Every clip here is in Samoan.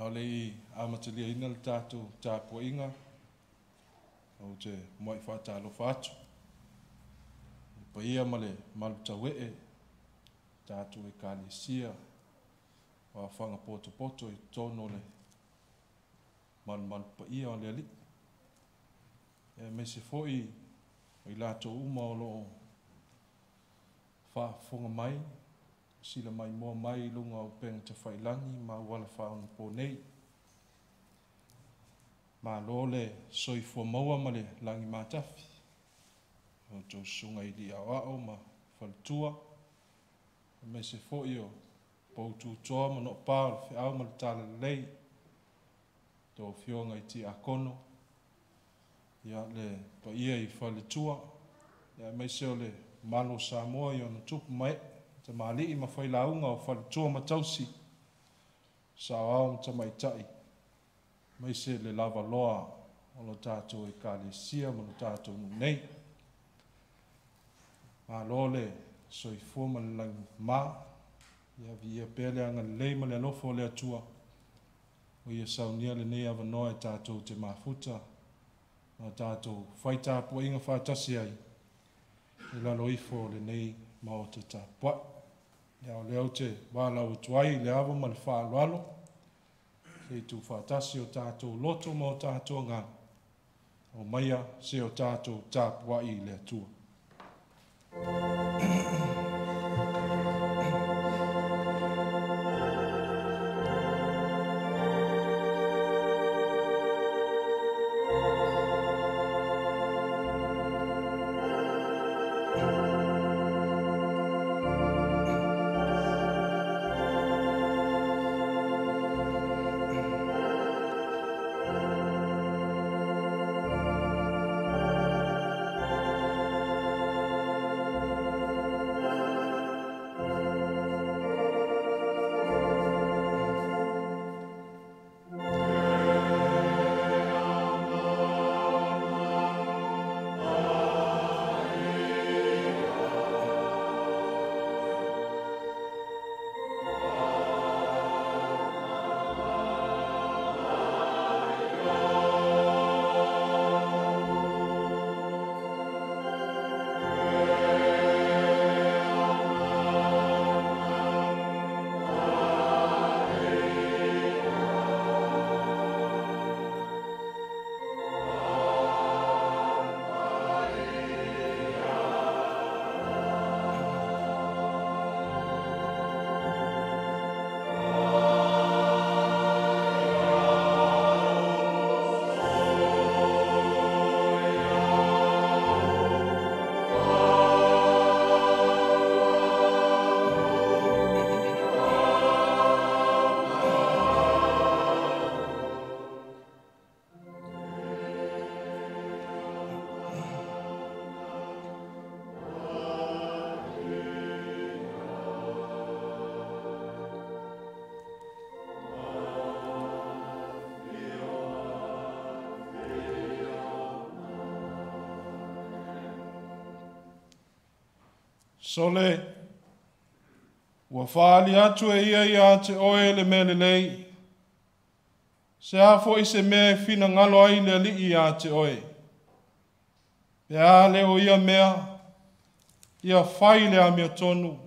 A o le i amataliaina le tatou tapuaiga, ou te muai faatalofa atu i le paia ma le mamalu tauee o tatou Ekalesia o aofaga potopoto i totonu o le malumalu paia o le Alii, aemaise foi o i latou uma o lo o faafofoga mai, silamaimoa mai i luga o upega tafailagi ma auala faaonaponei. Malo le soifua maua ma le lagi matafi i a outou Susuga i Alii Aoao ma Faletua, aemaise foi o poututoa ma noopaa o le Feau ma le Talalelei, a outou Afioga i Tiakono, le paia i faletua, aemaise o le mamalu o Samoa i ona tupu ma ee, tamalii ma failauga, o faletua ma tausi, saoao ma tamaitai, aemaise le lavaloa o le tatou Ekalesia ma le tatou nuu nei. Malo le soifua ma le lagi e mama, ia viia pea le agalelei ma le alofa o le Atua ua Ia saunia lenei avanoa e tatou te mafuta ma tatou fai tapuaiga faatasi ai i lalo ifo o lenei maota tapuai. A o lea ou te valaau atu ai i le ava ma le faaaloalo, se i tuufaatasi o tatou loto ma o tatou agaga, aumaia se i o tatou tapuai i le Atua. Sole, ua faaali atu e ia ia te oe le mea lelei. Se a foi se mea e finagalo ai le Alii ia te oe, pe a le o ia mea, ia fai le amiotonu,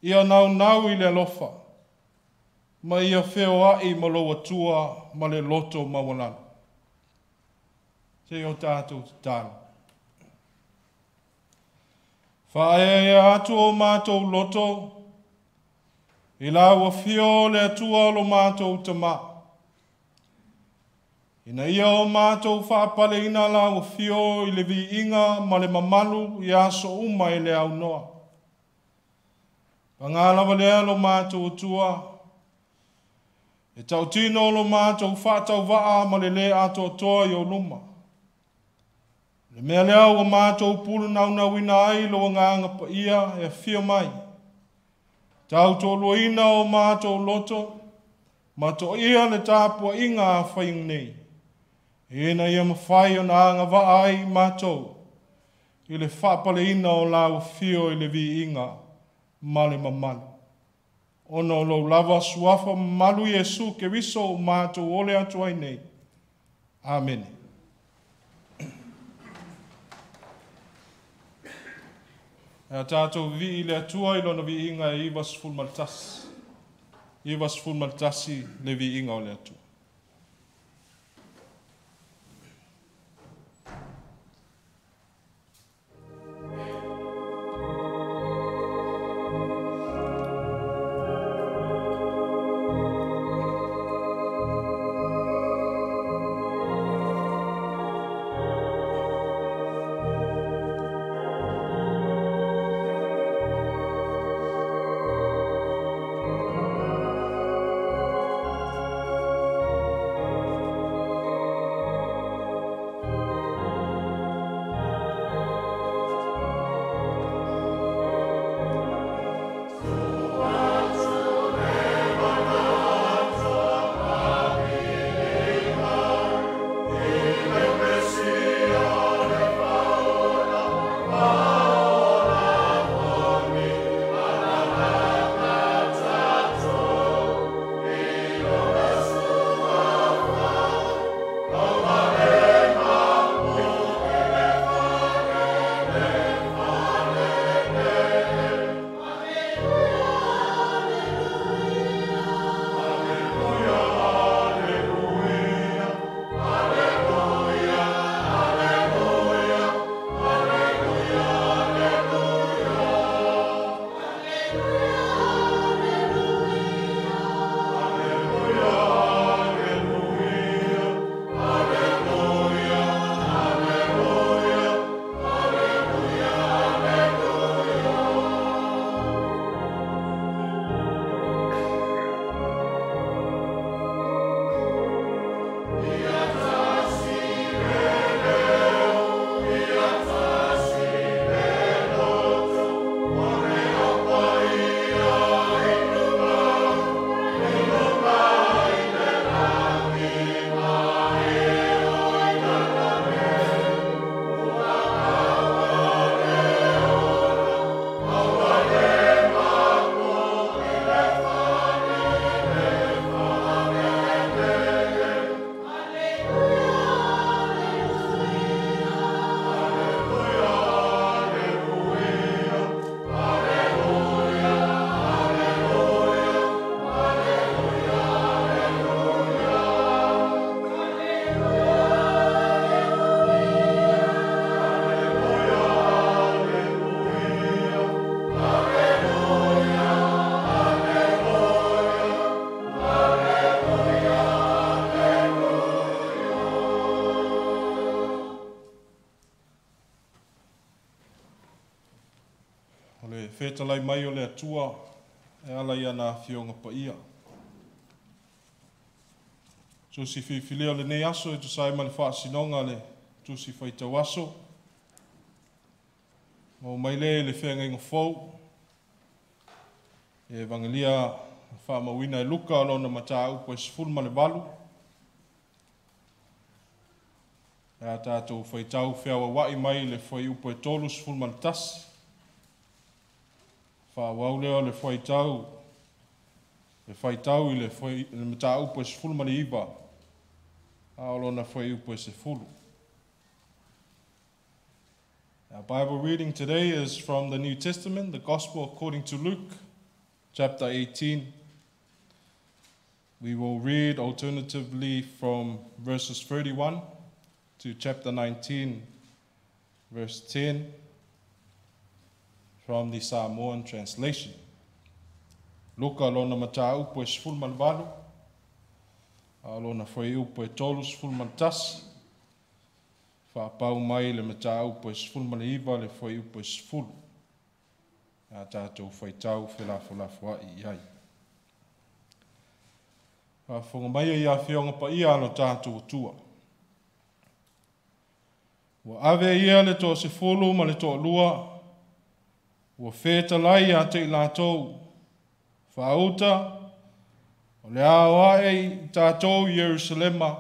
ia naunau i le alofa, ma ia feoai ma lou Atua ma le loto maualalo. Se i o tatou tatalo. Faaeaea atu o matou loto i lau afio o le Atua o lo matou Tamā, ina ia o matou faapaleina lau afio i le viiga ma le mamalu i aso uma e le aunoa. Paga lava lea lo matou Atua, e tautino lo matou faatauvaa ma le lē atoatoa i ou luma. O le mea lea ua matou pulunaunauina ai lou Agaga Paia e afio mai, tautoaluaina o matou loto, ma toia le tapuaiga a fai nei, ina ia mafai ona agavaa ai matou i le faapaleina o lau afio i le viiga ma le mamalu. Ona o lou lava suafa mamalu Iesu Keriso o matou ole atu ai nei. Amene. E a tātou vivii i le Atua i lona viiga e 91. 91 le viiga o le Atua. Fetalai mai o le Atua e ala i ana afioga paia. Tusi filifilia o lenei aso e tusa ai ma le faasinoga le tusi faitau aso. Maua mai lea i le feagaiga fou. E Evangelia faamauina e Luka o lona mataupu e 18. E a tatou faitau feauauai mai le fuaiupu e 31. Faaauau lea o le faitau i le mataupu e 19 a o lona fuaiupu e 10. Our Bible reading today is from the New Testament, the Gospel according to Luke, chapter 18. We will read alternatively from verses 31 to chapter 19, verse 10, from the Samoan translation. Luka lona mataupu e 18, a lona fuaiupu e 31, faapau mai le mataupu e 19 le fuaiupu e 10. A tātou faitau felafolafoai i ai. Faafofoga mai i afioga paia a lo tātou Atua. Ua ave ia le 10 ma le 12, ua fetalai ia te i latou, faauta, o le ao ae i tātou i Ierusalema,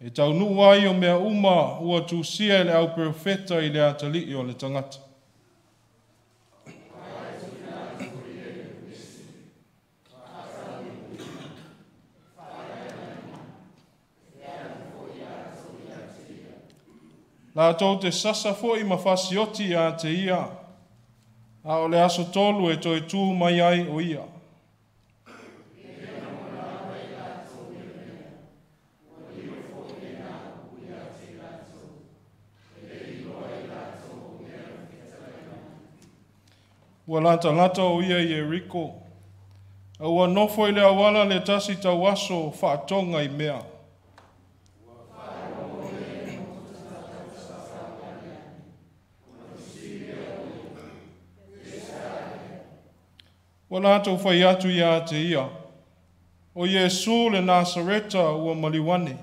e taunuu ai o mea uma ua tusia e le au profeta i le atalii o le tagata. Latou te sasa fo'i ma fasioti iā te ia, a o le aso tolu e toe tū mai ai o ia. Ua latalata o ia i Ieriko, a ua nofo i le auala le tasi tauaso faatoga i mea. Ua latou fai atu ia te ia, o Iesu le Nasareta ua maliu ane.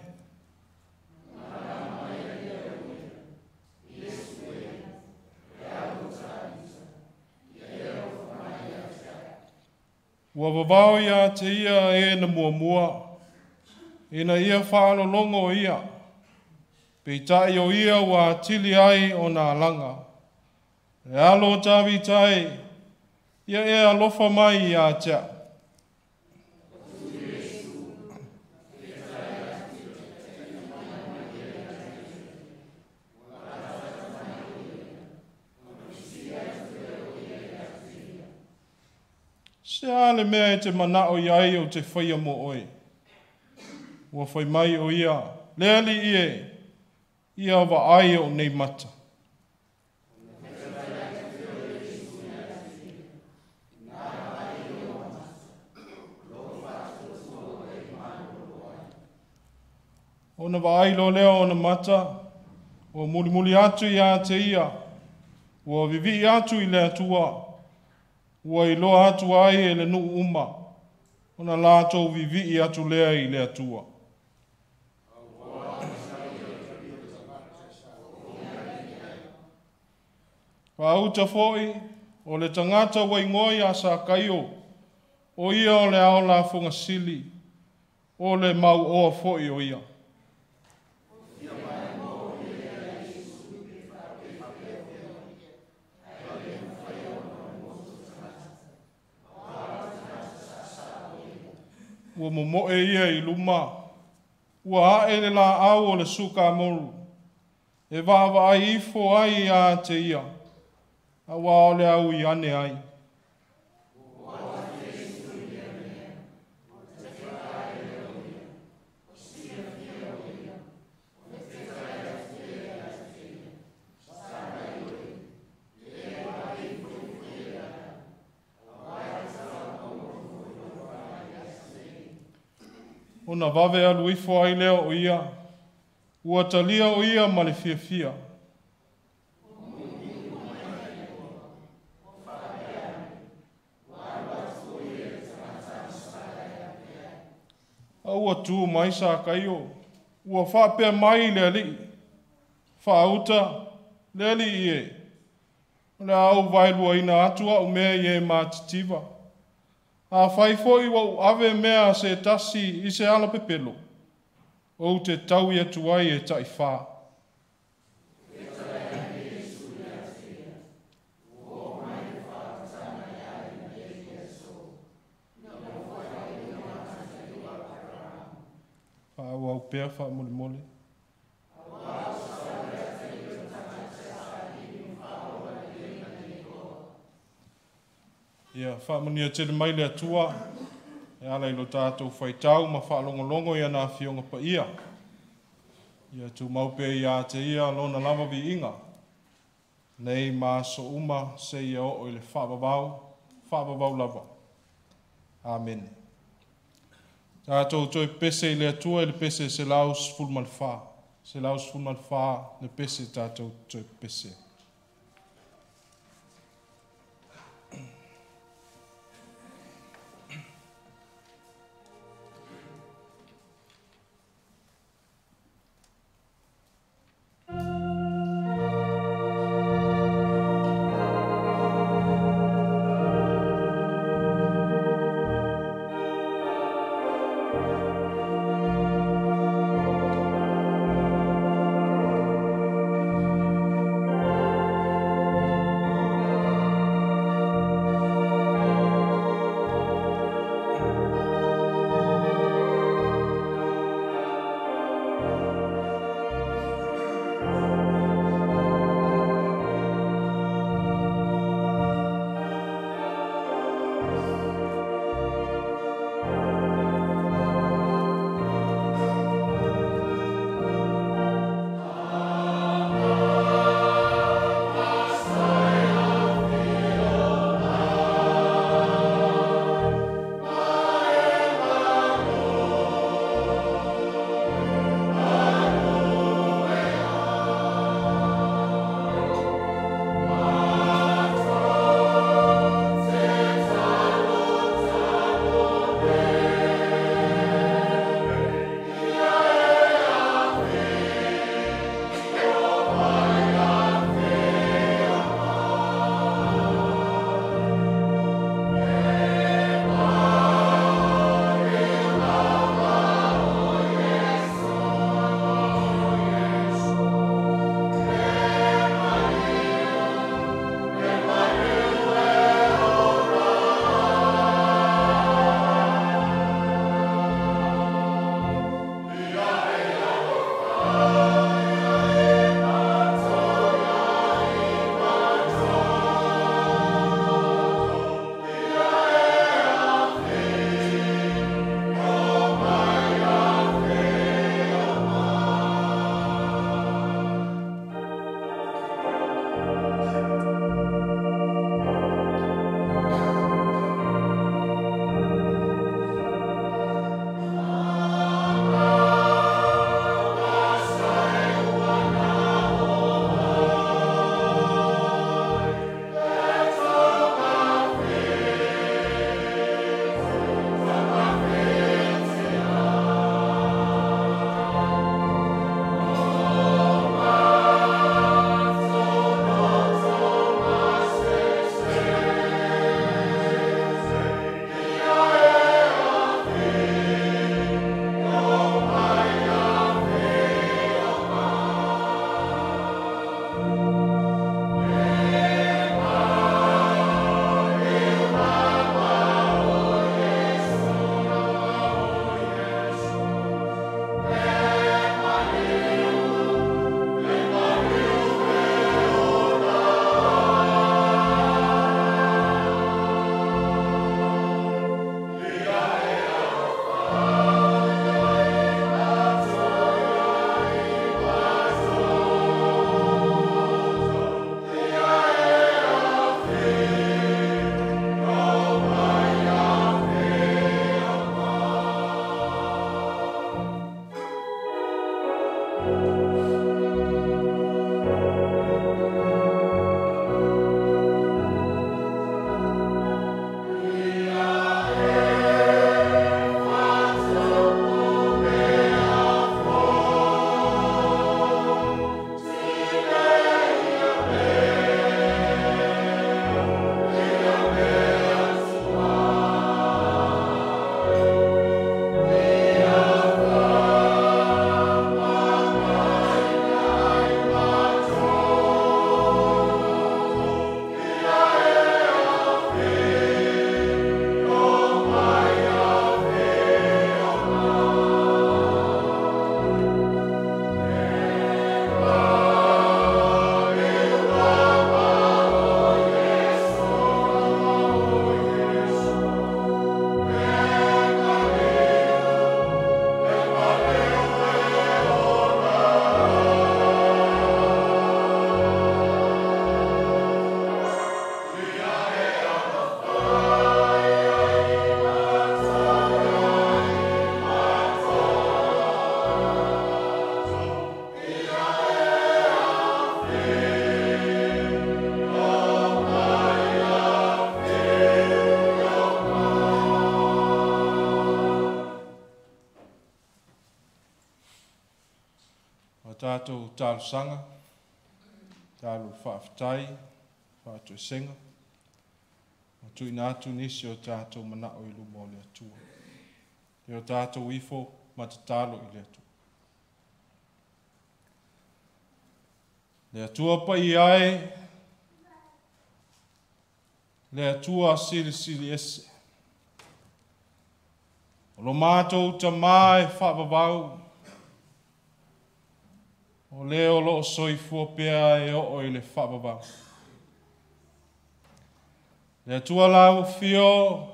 Ua vavao ia te ia e na muamua, ina ia faalologo ia, peitai o ia ua atili ai ona alaga. Le alo o Tavita e, ia e alofa mai ia te a'u. Se a le mea e te manao i ai o te faia mo oe? Ua fai mai o ia, le alii e, ia vaai o nei mata. Ona vaai loa lea o ona mata, ua mulimuli atu ia te ia, ua vivii atu i le Atua, ua iloa atu ai e le nuu uma, ona latou vivii atu lea i le Atua. Faauta foi o le tagata ua igoa ia Sakaio, o ia o le ao lafoga sili, o le mauoa foi o ia. Ua momoe ia i luma, ua ae le laau o le sukamoru, e vaavaai ifo ai ia te ia, aua o le au i ane ai. Ona vave alu ifo ai lea o ia, ua talia o ia ma le fiafia. A ua tu mai Sakaio, ua faapea mai le alii, faauta le alii e, o le a ou vaeluaina atu au mea i e matitiva. A fai foi ua ou ave mea se tasi i se ala pepelo, ou te taui atu ai e taifā. Faaauau pea faamolemole. Ia faamanuia tele mai le Atua e ala i lo tatou faitau ma faalogologo i ana Afioga Paia. Ia tumau pea ia te ia lona lava viiga, nei ma aso uma seia oo i le faavavau, faavavau lava. Amene. Tatou toe pese i le Atua i le pese 114. 114 le pese tatou toe pese. Tatou talosaga, talo faafetai, faatoesega, ma tuuina atu nisi o tatou manao i luma o le Atua. E o tatou ifo ma tatalo i le Atua. Le Atua paia e, le Atua silisili ese. O lo matou tamā e faavavau, o le o loo soifua pea e oo i le faavavau. Le Atua lau afio,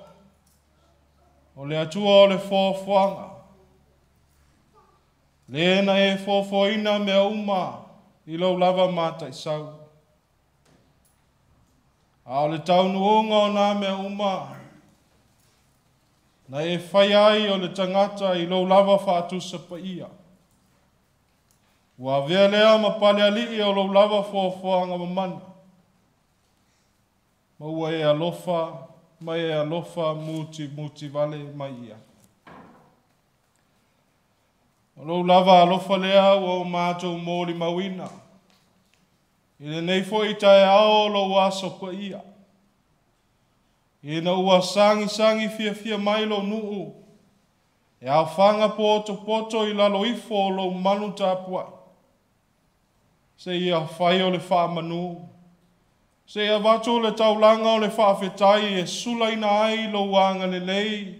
o le Atua o le foafoaga, le na e foafoaina mea uma i lou lava mataisau. A o le taunuuga o nā mea uma, na e fai ai o le tagata i lou lava faatusa paia. Ua avea lea ma palealii o lou lava foafoaga mamana. Ma ua e alofa, ma e alofa muti muti vale mai ia. O lou lava alofa lea ua o mātou mōli mauina. I lenei foi taeao o lou aso paia. Ina ua sangi sangi fiafia mai lou nuu. E aofaga poto poto i lalo ifo o lou manu tapuai. Se ia fai o le faamanu. Se ia avatu le taulaga o le faafetai e sulaina ai lou agalelei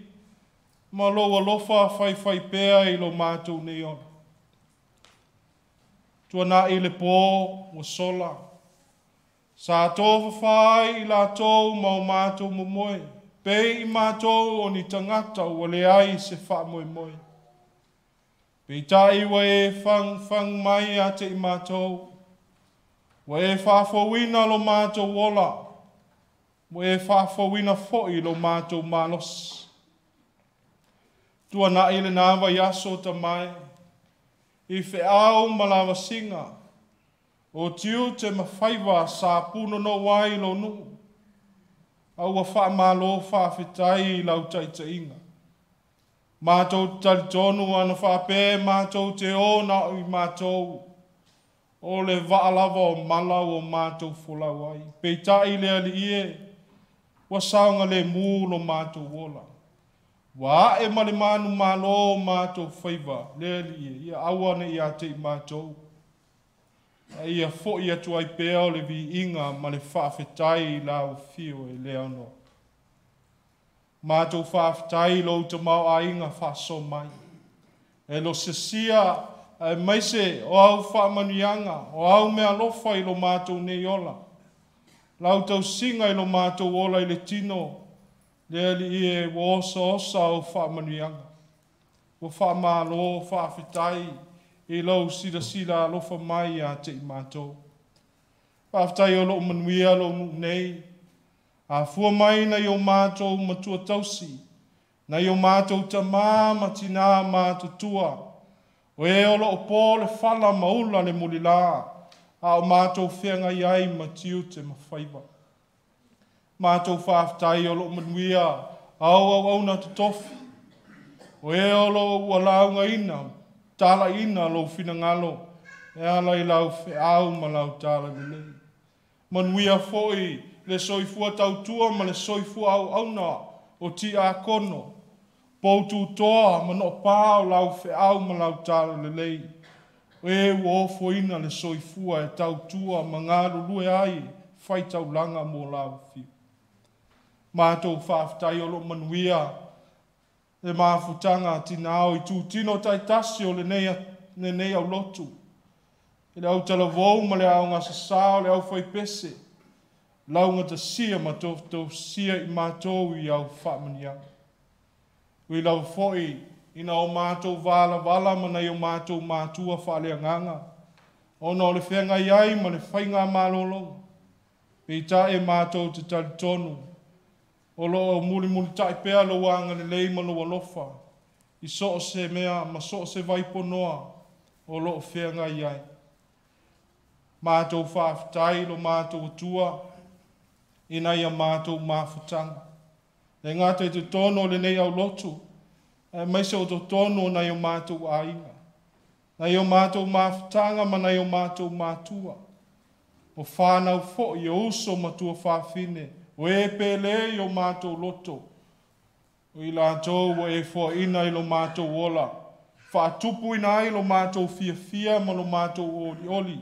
ma lou alofa faifai pea i lo matou nei ona. Tuanai le pō ua sola. Sa tofafa ai i latou ma o matou momoe. Pei i matou o ni tagata ua leai se faamoemoe. Peitai ua e fagufagumai ia te i matou. Ua e faafouina lo matou ola, ua e faafouina foi lo matou malosi. Tuanai lena vaiaso tamae, i feau ma lavasiga, o tiute ma faiva sa punonou ai lou nuu, a ua faamalo faafetai i lau taitaiga. Matou te talitonu ana faapea matou te o na o i matou, o le vaa lava o mala ua matou folau ai. Peitai le Alii e, ua saogalemu lo matou ola. Ua ae ma le manumalo o matou faiva, le Alii e, ia aua ne i ia te i matou. A ia foi atu ai pea o le viiga ma le faafetai i lau afio e le aonoa. Matou faafetai i lou tamaoaiga faasoa mai. E losiasia aemaise o au faamanuiaga, o au meaalofa i lo matou nei ola. Lau tausiga i lo matou ola i le tino, le Alii e, ua osaosa au faamanuiaga. Ua faamalo faafetai i lou silasila alofa mai ia te i matou. Faafetai o loo manuia lou nuu nei, afua mai nai o matou matua tausi, nai o matou tamā ma tinā matutua, o e o loo po le fala ma ula le mulilā, a o matou feagai ai ma tiute ma faiva. Matou faafetai o loo manuia au auauna totofi, o e o loo ua laugaina, talaiina lou finagalo, e ala i lau feau ma lau talalelei. Manuia foi le soifua tautua ma le soifua auauna o tiakono, poututoa ma noopā o lau feau ma lau talalelei, o e ua ofoina le soifua e tautua ma galulue ai faitaulaga mo lau afio. Matou faafetai o loo manuia le mafutaga a tinā o itutino taitasi o lenei aulotu, i le autalavou ma le aoga sasā o le aufaipese, laugatasia ma tofutofusia i matou i au faamanuiaga. Ui lava foi ina o matou valavala ma nai o matou matua faaleagaga, ona o le feagai ai ma le faiga malologa, peitai matou te talitonu o loo mulimulitai pea lou agalelei ma lou alofa i so o se mea ma so o se vaiponoa o loo feagai ai. Matou faafetai lo matou Atua ina ia matou mafutaga. Le gata i totonu o lenei aulotu, aemaise o totonu o nai o matou aiga, nai o matou mafutaga ma nai o matou matua, o whanau foi, o uso ma tuafafine, o e pele i o matou loto, o i latou ua e foaina i lo matou ola, faatupuina ai lo matou fiafia ma lo matou olioli,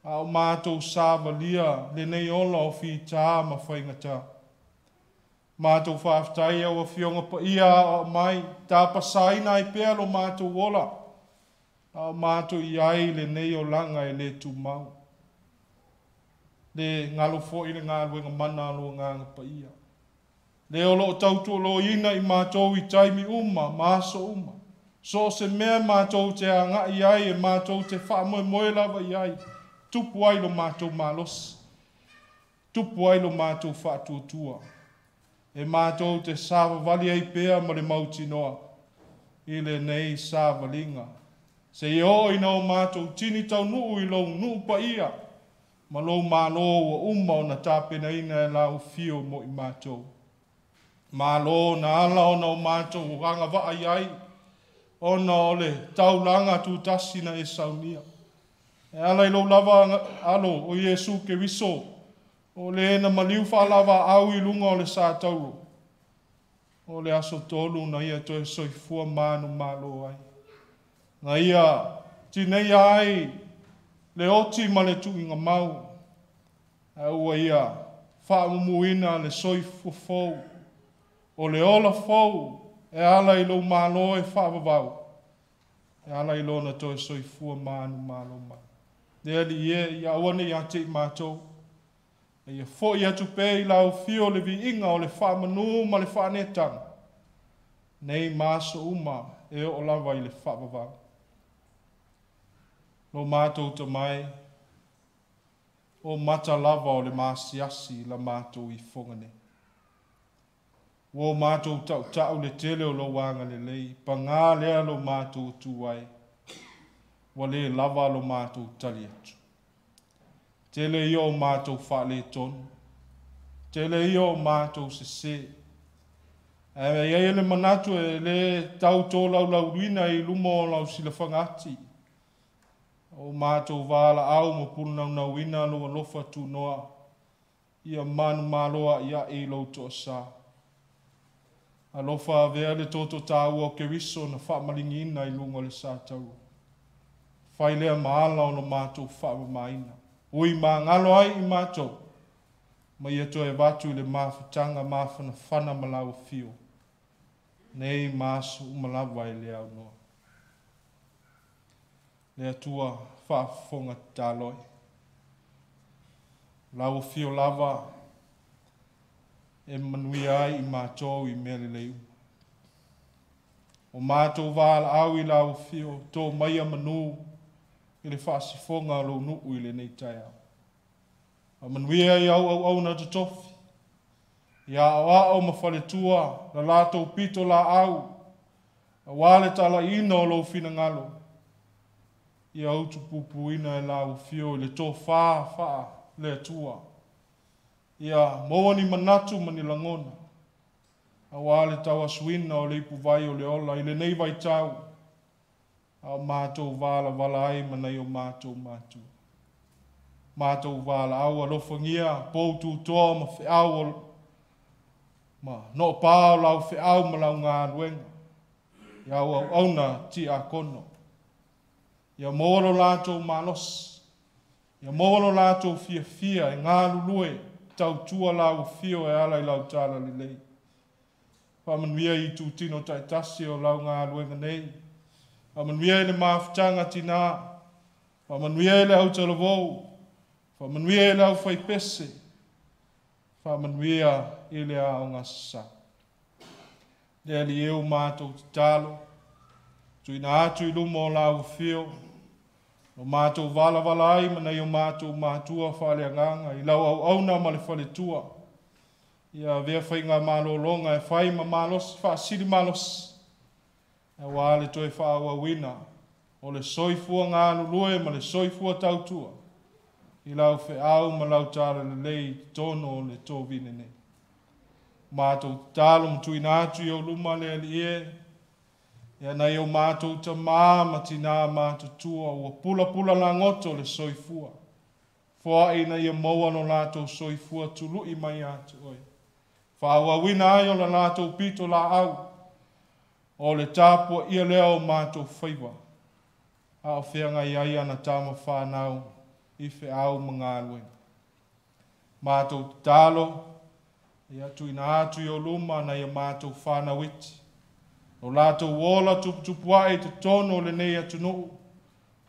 a o matou savalia lenei ola o fitā ma faigata. Matou faafetai au afioga paia aoao mai, tapasaina ai pea lo matou ola, a o matou i ai lenei olaga e le tumau. Le galo foi le galuega mana a lo Agaga Paia. Le o loo tautuoloina i matou i taimi uma ma aso uma. So o se mea matou te agai ai e matou te faamoemoe lava i ai, tupu ai lo matou malosi, tupu ai lo matou faatuatua. E matou te savavali ai pea ma le mautinoa i lenei savaliga. Seia oo ina o matou tini taunuu i lou nuu paia, ma lou malo ua uma ona tapenaina e lau afio mo i matou. Malo na ala ona o matou agavaa i ai, ona o le taulaga tutasi na e saunia. E ala i lou lava alo o Iesu Keriso, o le na maliu faalavaau i luga o le satauro, o le aso tolu na ia toe soifua manumalo ai. Na ia tineia ai le oti ma le tuuiga mau, a ua ia faamumuina le soifua fou, o le ola fou e ala i lou malo e faavavau, e ala i lona toe soifua manumalo mai. Le Alii e, ia aua ne i ia te i matou, e ia foi atu pea i lau afio le viiga o le faamanu ma le faanetaga, nei ma aso uma e oo lava i le faavavau. Lo matou tamae, O mata lava o le masiasi la matou ifoga nei. Ua o matou tautau le tele o lou agalelei, pagā lea lo matou tu ai, ua lē lava lo matou tali atu. Tele ia o matou faaletonu, tele ia o matou sesē. Ae i ai le manatu e lē tau tolaulauluina i luma o lau silafaga ati. O matou valaau ma pulunaunauna lou alofa tunoa, ia manumalo a'ia'i i lou toasā. Alofa avea le toto tāua o Keriso na faamaligiina i luga o le sataua. Fai lea ma ala o lo matou faamamaina. Ui magalo ai i matou, ma ia toe avatu i le mafutaga mafanafana ma lau afio. Nei ma aso uma lava e le aunoa. Le Atua faafofoga tatalo e. Lau afio lava e manuia ai i matou i mea lelei uma. O matou valaau i lau afio, tō maia manu i le faasifoga o lou nuu i lenei taeao. Faamanuia i au auauna totofi, ia aoao ma faletua la latou pito laau, auā le talaiina o lou finagalo, ia utupupuina e lau afio i le tofā faa le Atua. Ia maua ni manatu ma ni lagona, auā le tauasuina o le ipuvai o le ola i lenei vaitau, a o matou valavala ai ma nai o matou matua. Matou valaau alofagia pou tutoa ma feau o ma noopā o lau feau ma lau galuega, i au auauna tiakono. Ia maua lo latou malosi, ia maua lo latou fiafia e galulue tautua lau afio e ala i lau talalelei. Faamanuia i itutino taitasi o lau galuega nei. Faamanuia i le mafutaga tinā, faamanuia i le autalavou, faamanuia i le aufaipese, faamanuia i le aoga sasao. Le Alii e o matou tatalo, tuuina atu i luma o lau afio, o matou valavala ai ma nai o matou matua faaleagaga i lau auauna ma le faletua. Ia avea faiga malologa e fai ma malosi faasili malosi, auā le toe faaauauina o le soifua galulue ma le soifua tautua i lau feau ma lau talalelei i totonu o le tovine nei. Matou tatalo ma tuuina atu i ou luma le Alii e, ia nai o matou tamā ma tinā matutua ua pulapula lagoto le soifua. Foai ina ia maua lo latou soifua tului mai ia te oe. Faaauauina ai o la latou pito laau, o le tapuaia lea o matou faiva, a o feagai ai ana tama whānau i feau ma galuega. Matou tatalo, ia tuuina atu i ou luma nai a matou whānau iti. O latou ola tuputupuae i totonu o lenei atunuu,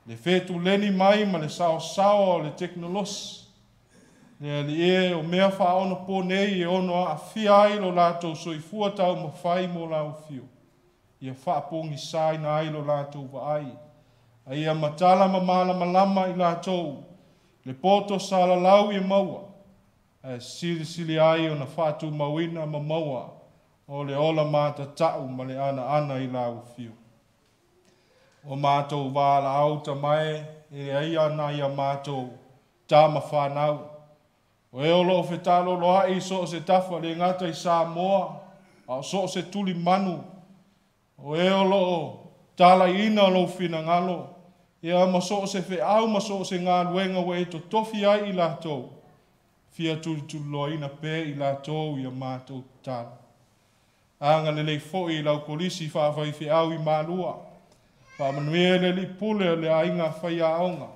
le fetuleni mai ma le saosaoa o le teknolosi. Le Alii e, o mea faaonapo nei e ono aafia ai lo latou soifua taumafai mo lau afio. Ia faapogisaina ai lo latou vaai. A ia matala ma malamalama i latou, le poto salalau ia maua, ae silisili ai ona faatumauina ma maua o le ola matatau ma le anaana i lau afio. O matou valaau tamae e ai nai a matou tama whanau. O e o loo fetaloloai i so o se tafa le gata i Samoa, a o so o se tuli manu. O e o loo talaiina lou finagalo, ia ma so o se feau ma so o se galuega ua e totofi ai i latou. Fia tulituliloaina pea i latou ia matou tatalo. Agalelei foi i lau kolisi faafaifeau i Malua. Faamanuia le alii pule o le aiga faiaoga.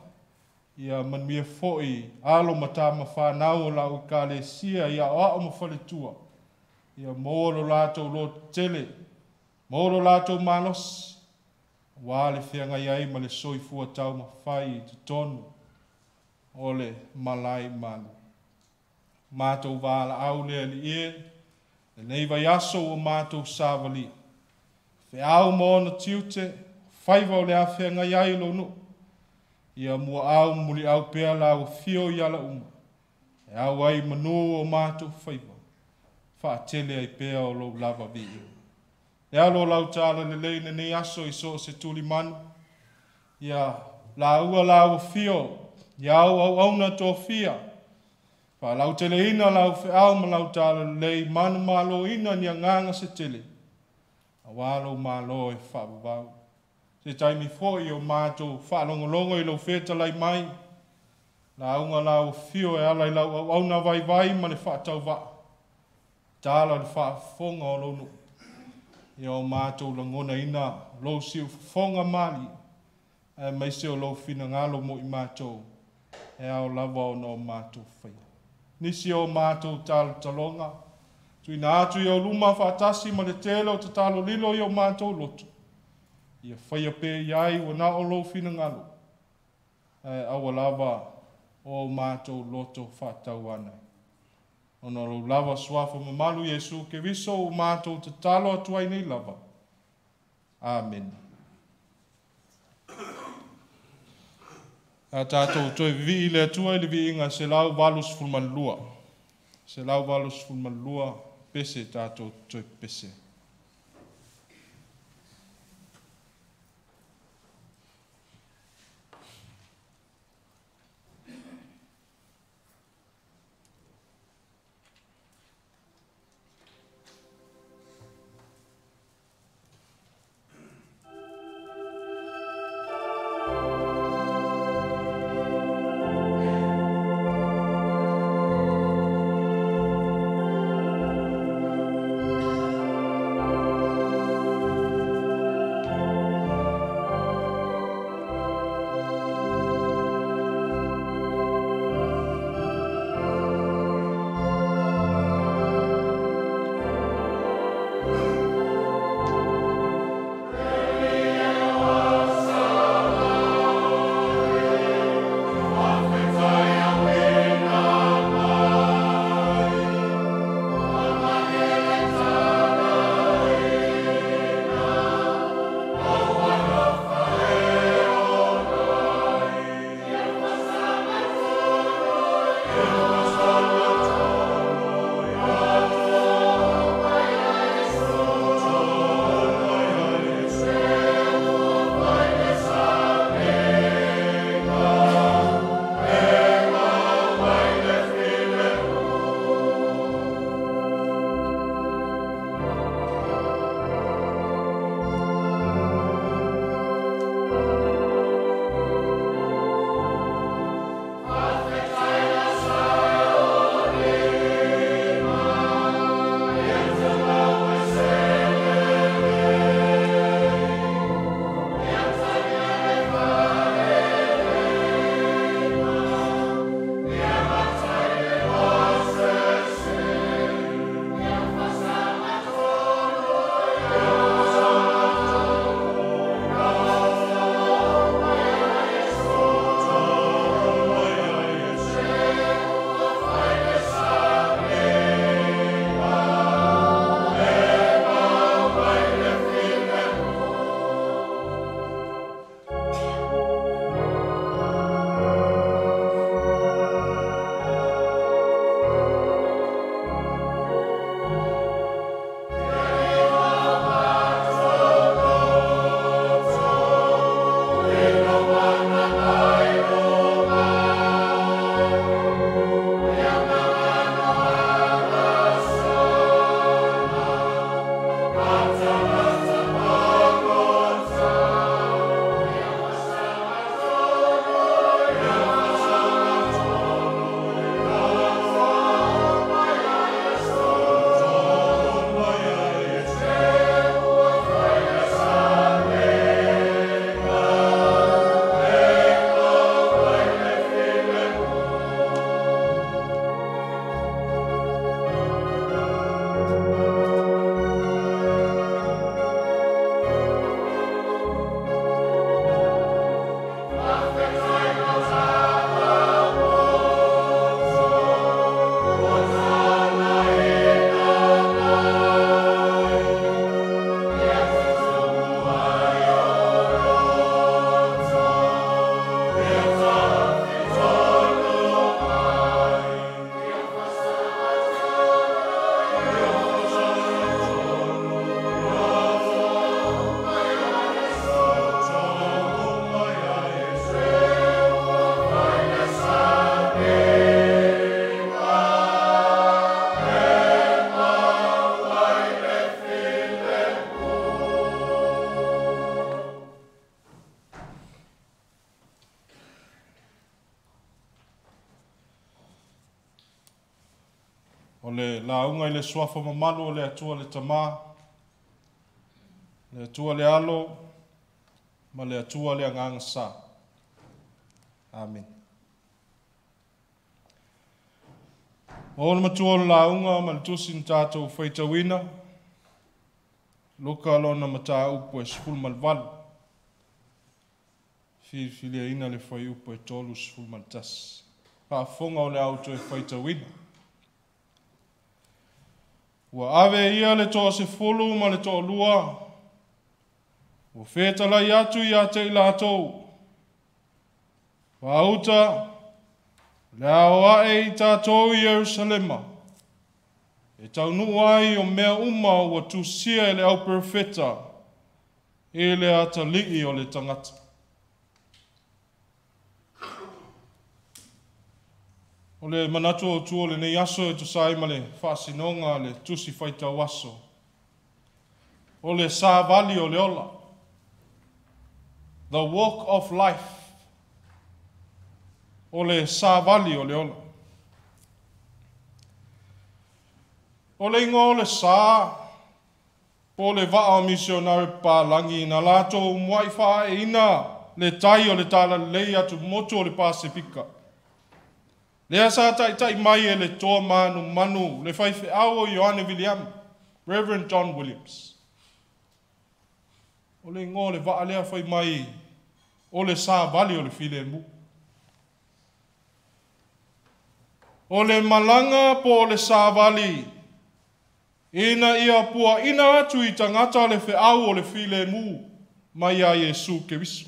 Ia manuia foi alo ma tama whanau o lau ekalesia i aoao ma faletua. Ia maua lo latou lototele, maua lo latou malosi, auā le feagai ai ma le soifua taumafai i totonu o le malae i Malua. Matou valaau le Alii e, lenei vaiaso ua matou savalia. Feau ma ona tiute, faiva o le a feagai ai lou nuu. Ia muaau muliau pea lau afio i ala uma. E au ai manu o matou faiva. Faatele ai pea o lou lava viiga. E alo lau tala lelei lenei aso i so o se tulimanu. Ia laua lau afio, ia au auauna tofia. Faalauteleina lau feau ma lau tala lelei, manumaloina ni agaga se tele. Auā lou malo e faavavau. Se taimi foi o matou faalogologo i lou fetalai mai, lauga lau afio e ala i lau auauna vaivai ma le faatauvaa. Tala o le faafofoga o lou nuu. Ia o matou lagonaina lou siufofoga malie, aemaise o lou finagalo mo i matou, e ao lava ona o matou faia. Nisi o matou talotaloga, tuuina atu i ou luma faatasi ma le tele o tatalo lilo i o matou loto. Ia faia pea i ai ua na o lou finagalo, ae aua lava o matou loto faatauana. Ona o lou lava suafa mamalu Iesu Keriso ua matou tatalo atu ai nei lava. Amene. A tatou toe vivii le Atua i le viiga 182. 182 pese tatou toe pese. O le lauga i le suafa mamalu o le Atua le Tamā, le Atua le Alo, ma le Atua le Agaga Sa. Amen. O le matua o le lauga ma le tusi na tatou faitauina, Luka lona mataupu e 18, filifiliaina le fuaiupu e 31. Faafofoga o le auto e faitauina. Ua ave ia le 10 ma le 12, ua fetalai atu ia te i latou, Faauta, le ao ae i tatou i Ierusalema, e taunuu ai o mea uma ua tusia e le au perofeta i le atalii o le tagata. O le manatu o tua o lenei aso e tusa ai ma le faasinoga le tusi faitau aso. O le savali o le ola. The walk of life. O le savali o le ola. O le ingoa o le sa, po le vaa o misionare palangi na latou muai faaeina le tai o le talalelei atu motu o le Pasefika. Lea sa taitai mai e le toa manu manu le faifeau o Ioane William, Reverend John Williams. O le ingoa o le vaa lea fai mai o le savali o le filemu. O le malaga po o le savali, ina ia pua ina atu i tagata le feau o le filemu mai a Iesu Keriso.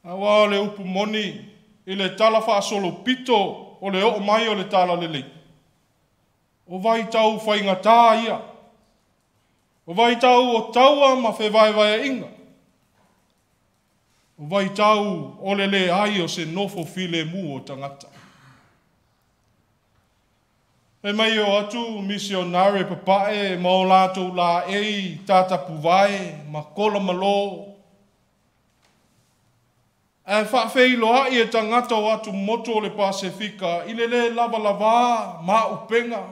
Aua o le upu moni i le tala faasolopito o le oo mai o le talalelei. O vaitau faigata ia. O vaitau o taua ma fevaevaeaiga. O vaitau o le leai o se nofo filemu o tagata. E mai o atu misionare papae ma o latou la ei tatapuvae ma kola malo. Ae faafeiloai e tagata o atu motu o le Pasefika i le le lava ma upenga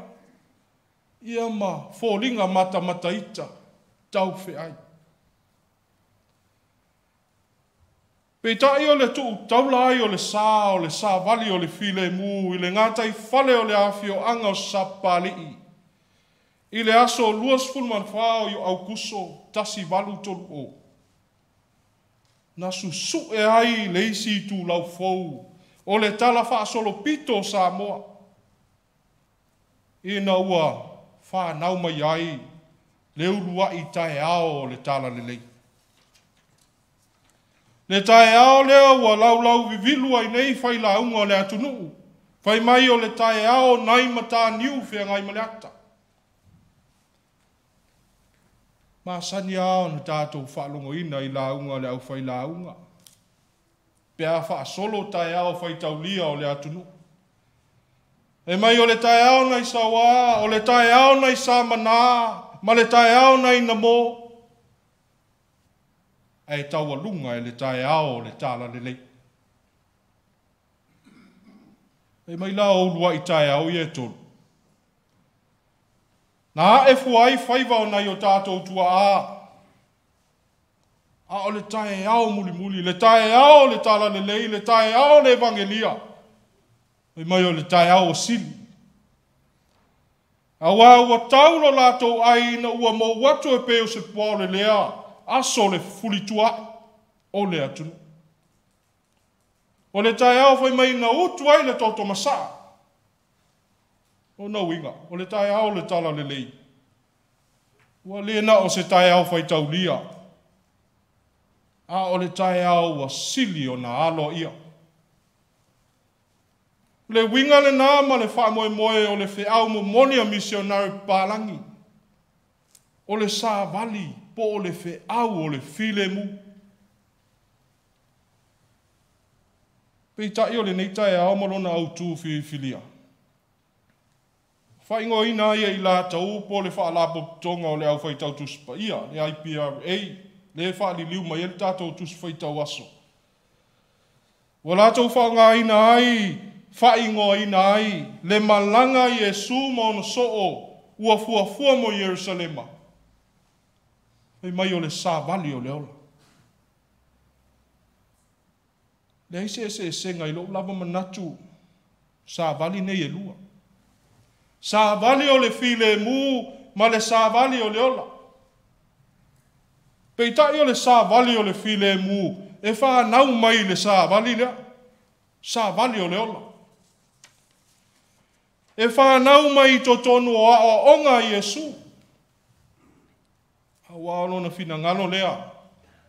ia ma foliga matamataita tau feai. Peitai o le tuu taula ai o le sa o le savali o le filemu i le gatai fale o le afioaga o Sapalii i le aso 24 o Aukuso 1830. Na susue ai le isi itulau fou o le tala faasolopito o Samoa ina ua whanau mai ai le uluai taeao o le talalelei. Le taeao lea ua laulau vivilu ai nei failauga o le atunuu, fai mai o le taeao nai mataniu feagai ma le ata. Masani a ona tatou faalogoina i lauga o le aufailauga, pe a faasolo taeao faitaulia o le atunuu. E mai o le taeao nai sauā, o le taeao nai samanā, ma le taeao nai namo, ae taualuga e le taeao o le talalelei. E mai la o uluai taeao ia e tolu. Na ae fua ai faiva o nai o tatou tuaa. A o le taeao mulimuli, le taeao le talalelei, le taeao le evangelia. E mai o le taeao o sili. Aua ua taulo latou ai ina ua mou atu e pe o se pua o le lea, aso le fulituai o le atunuu. O le taeao fai mai na utu ai le toto masaa. O na uiga, o le taeao le talalelei. Ua le na o se taeao faitaulia. A o le taeao ua sili o na alo ia. Le uiga le nā ma le faamoemoe o le feau momoni a misionare palangi. O le savali po o le feau o le filemu. Peitai o lenei taeao ma lona autū filifilia. Faaigoaina ai e i latou po le faalapotopotoga o le aufaitau tusi paia, le IPRA, le faaliliu mai ai le tatou tusi faitau aso. Ua latou faaaogaina ai faaigoaina ai le malaga a Iesu ma ona soo ua fuafua mo Ierusalema, fai mai o le savali o le ola. Leai se eseesega i lou lava manatu, savali nei e lua. Savali o le filemu ma le savali o le ola. Peitai o le savali o le filemu e fanau mai le savali lea, savali o le ola. E fanau mai i totonu o aoaoga a Iesu. Aua o lona finagalo lea,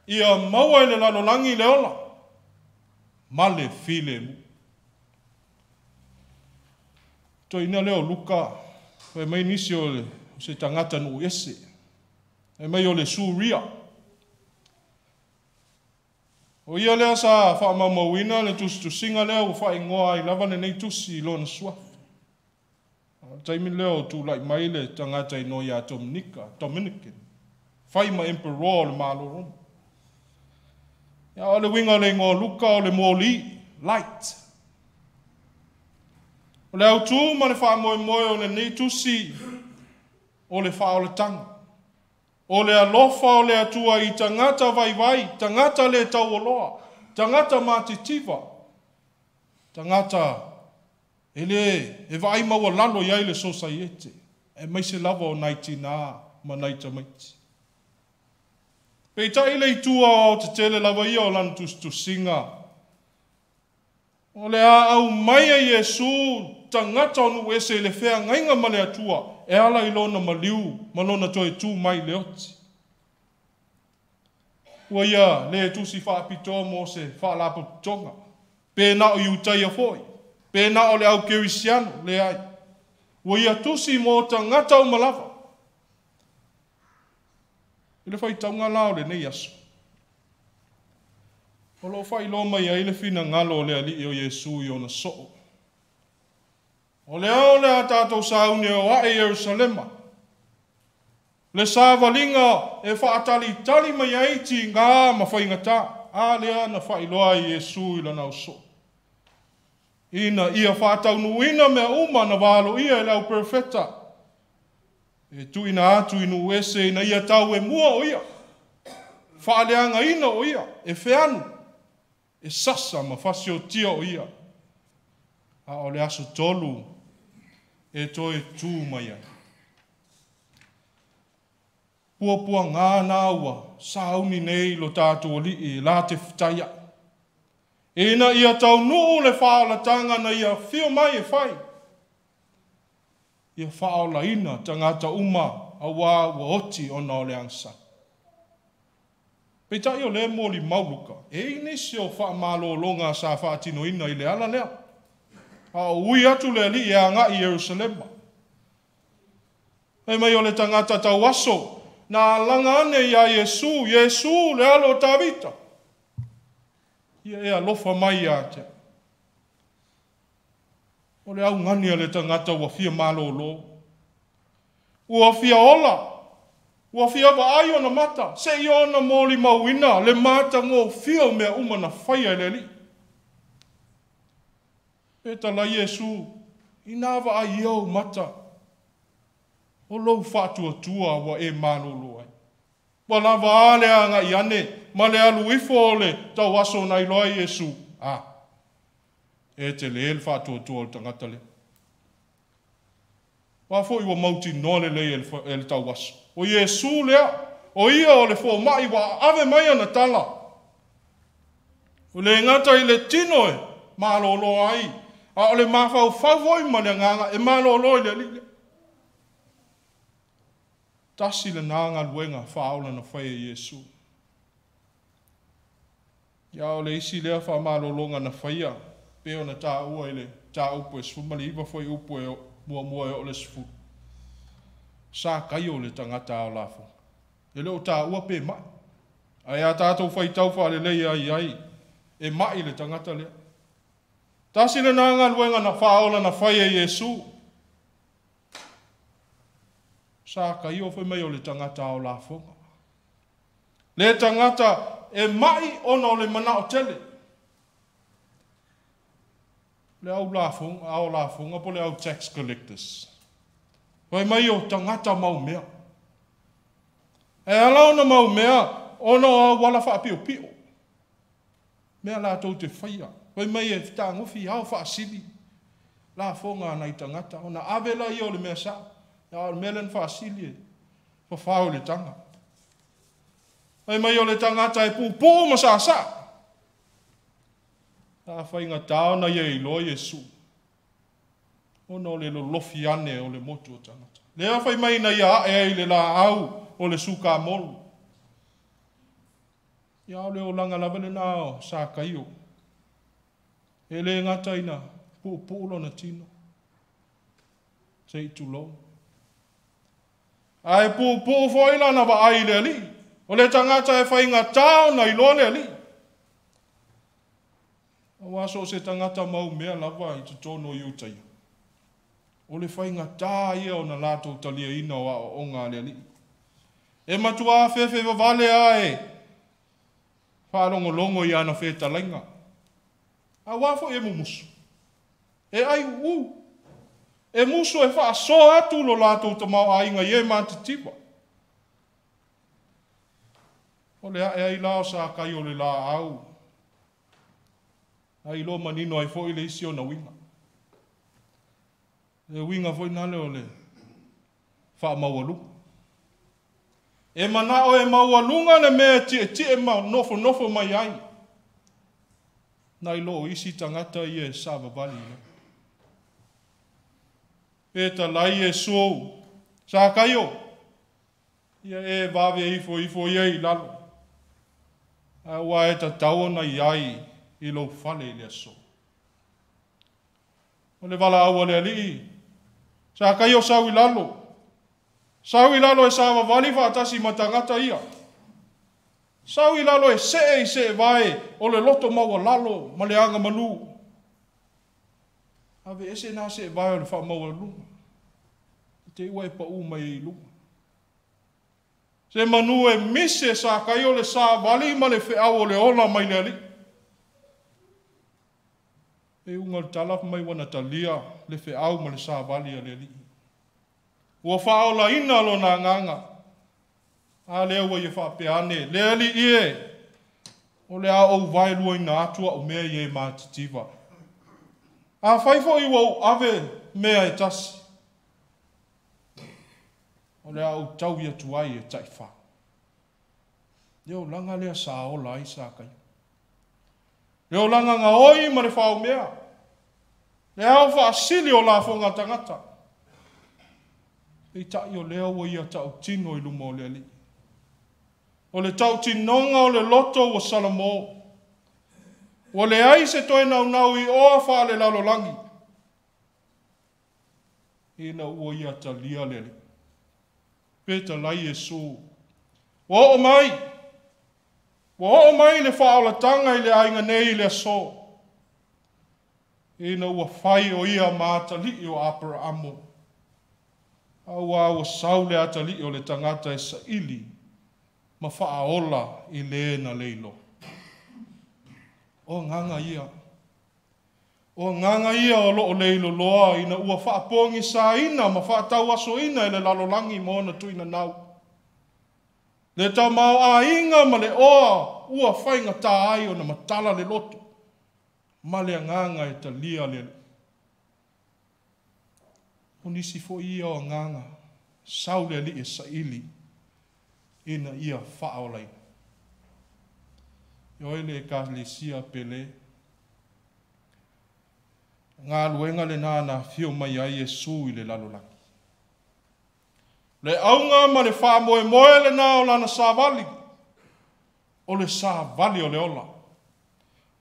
ia maua i le lalolagi le ola ma le filemu. Toeaina lea o Luka, fai mai nisi o se tagata nuu ese, fai mai o le Suria. O ia lea sa faamaumauina le tusitusiga lea ua faaigoa ai lava lenei tusi i lona suafa. O le taimi lea o tulai mai le tagata igoa ia Dominika, Dominican, fai ma emperor o le Malo Roma. Ia, o le uiga o le igoa o Luka o le moli, light. O le autū ma le faamoemoe o lenei tusi o le faaolataga. O le alofa o le Atua i tagata vaivai, tagata le taualoa, tagata matitiva, tagata e le e vaai maualalo i ai le sosaiete, aemaise lava o nai tinā ma nai tamaiti. Peitai le itu aoaotetele lava ia o lana tusitusiga, o le a aumai e Iesu tagata o nuu ese i le feagaiga ma le Atua e ala i lona maliu ma lona toe tu mai i le oti. Ua ia le tusi faapitoa mo se faalapotopotoga, pe na o Iutaia foi, pe na o le au kerisiano, leai. Ua ia tusi mo tagata uma lava. I le faitauga la o lenei aso, o lo o faailoa mai ai le finagalo o le Alii o Iesu i ona soo. O lea o le a tatou sauni e o ae i Ierusalema, le savaliga e faatalitali mai ai tiga ma faigata, a lea na faailoa ai Iesu i lana ausoo, ina ia faataunuuina mea uma na valoia e le auperofeta, e tuuina atu i nuu ese ina ia tauemua o ia, faaleagaina o ia, e feanu, e sasa ma fasiotia o ia, a o le aso 3 e toe tu mai ai. Puapuaga na ua sauni nei lo tatou alii la te fetaia. Ina ia taunuu le faaolataga na ia afio mai e fai. Ia faaolaina tagata uma auā ua oti ona o le agasala. Peitai o lea e molimau Luka, e i ai nisi o faamalologa sa faatinoina i le ala lea, a o ui atu le alii e agai i Ierusalema. Fai mai o le tagata tauaso na alaga ane iā Iesu, Iesu le alo o Tavita, ia e alofa mai ia te au. O le augani a le tagata ua fia malolo, ua fia ola, ua fia vaai ona mata, seia ona molimauina le matagofie o mea uma na faia e le Alii. Pe talai Iesu, inā vaai ia ou mata, o lou faatuatua ua e malolo ai. Ua lava a le agai ane ma le alu ifo o le tauaso na iloa ai Iesu, a, e tele le faatuatua o le tagata lea. O a foi ua mautinoa lelei e le tauaso, o Iesu lea, o ia o le fomai ua ave mai ana tala. Ua le gata i le tino e malolo ai, a o le mafaufau foi ma le agaga e malolo i le Alii lea. Tasi lena galuega faaola na fai e Iesu. Ia o le isi lea faamalologa na faia, pei ona taua i le mataupu e 19 fuaiupu e muamua e oo i le 10. Sakaio le tagata ao lafoga. E le o taua pe mai. Ae a tatou faitau faalelei ai ai, e mai le tagata lea. Tasi lena galuega na faaola na fai e Iesu. Sakaio fai mai o le tagata ao lafoga. Le tagata e mai ona o le manao tele. Le au lafoga, ao lafoga po o le au tax collectors. Fai mai o tagata maumea. E ala ona maumea ona o auala faapiopio. Mea latou te faia. Fai mai e fetagofi ao faasili lafoga a nai tagata ona ave laia o le mea sao. A o le mea lea na faasili e fafao i le taga. Fai mai o le tagata e puupuu ma saasaa. Sa faigata ona ia iloa Iesu, ona o le lolofi ane o le motu o tagata. Lea fai mai na ia ae ai i le laau o le sukamolu. Ia o le olaga lava lena o Sakaio. E le gata ina puupuu lona tino, se i tulou. Ae puupuu foi lana vaai i le Alii. O le tagata e faigata ona iloa le Alii. Aua so o se tagata maumea lava i totonu o Iutaia. O le faigata ia ona latou taliaina o aoaoga a le Alii. E matua fefe vavale lava e faalogologo i ana fetalaiga. Aua foi e mumusu, e aiuuu, e musu e faasoa atu lo latou tamaoaiga i e matitiva. O le ae ai la o Sakaio o le laau, a iloa manino ai foi le isi ona uiga. Le uiga foi nale o le faamaualuga. E manao e maualuga le mea e tietie ma nofonofo mai ai, nai lo o isi tagata ia e savavali i ai. Fetalai Iesu, Sakaio, ia e vave ifo ifo ia i lalo, aua e tatau ona i ai i lou fale i le aso. O le valaau a le Alii, Sakaio sau i lalo, sau i lalo e savavali faatasi ma tagata ia. Sau i lalo e see i seevae o le loto maualalo ma le agamalu. Ave ese na seevae o le faamaualuga. I te i ua e pau mai ai i luga. Se manu e mise Sakaio le savali ma le feau o le ola mai le Alii. E uga o le tala mai ua na talia le feau ma le savali a le Alii. Ua faaolaina lona agaga. A lea ua ia faapea ane, le Alii e, o le a ou vaeluaina atu au mea i e matitiva. Afai foi ua ou ave mea e tasi, o le a ou taui atu ai e taifa. Le olaga lea sa ola ai Sakaio. Le olaga gaoi ma le faumea. Le ao faasili o lafoga tagata. Peitai o lea ua ia tautino i luma o le Alii. O le tautinoga o le loto ua salamo. Ua leai se toe naunau i oa faalelalolagi. Ina ua ia talia le Alii. Fetalai Iesu, ua oo mai. Ua oo mai le faaolataga i le aiga nei i le aso. Ina ua fai o ia ma atalii o Aperaamo. Aua ua sau le atalii o le tagata e saili ma faaola i le na leiloa. O agaga ia. O agaga ia o loo leiloloa ina ua faapogisaina ma faatauasoina e le lalolagi ma ona tuinanau. Le tamaoaiga ma le oa ua faigata ai ona matala le loto ma le agaga e talia le Alii. O nisi foi ia o agaga sau le Alii e saili ina ia faaolaina. E oe le Ekalesia pele, galuega lena na afio mai ai Iesu i le lalolagi. Le auga ma le faamoemoe lena o lana savali, o le savali o le ola.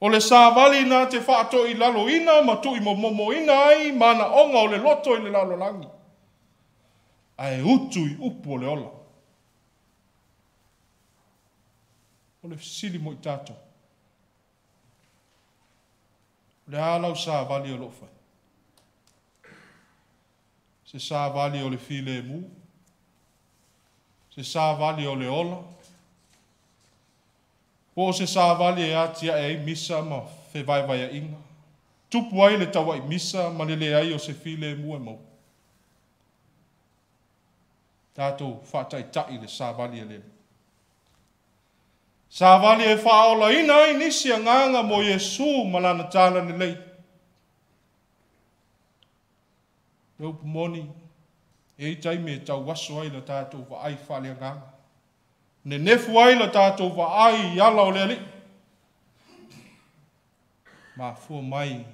O le savali na te faatoilaloina ma tuuimomomoina ai manaoga o le loto i le lalolagi. Ae utu i upu o le ola. O le fesili mo i tatou. O le a lau savali o loo fai? Se savali o le filemu? Se savali o le ola? Po o se savali e atiae ai misa ma fevaevaeaiga? Tupu ai le tauaimisa ma le leai o se filemu e maua. Tatou faataitai le savali a le Alii. Savali e faaolaina ai nisi agaga mo Iesu ma lana talalelei. Le upu moni, e i ai taimi e tauaso ai le tatou vaai faaleagaga. Nenefu ai le tatou vaai i ala o le Alii. Mafua mai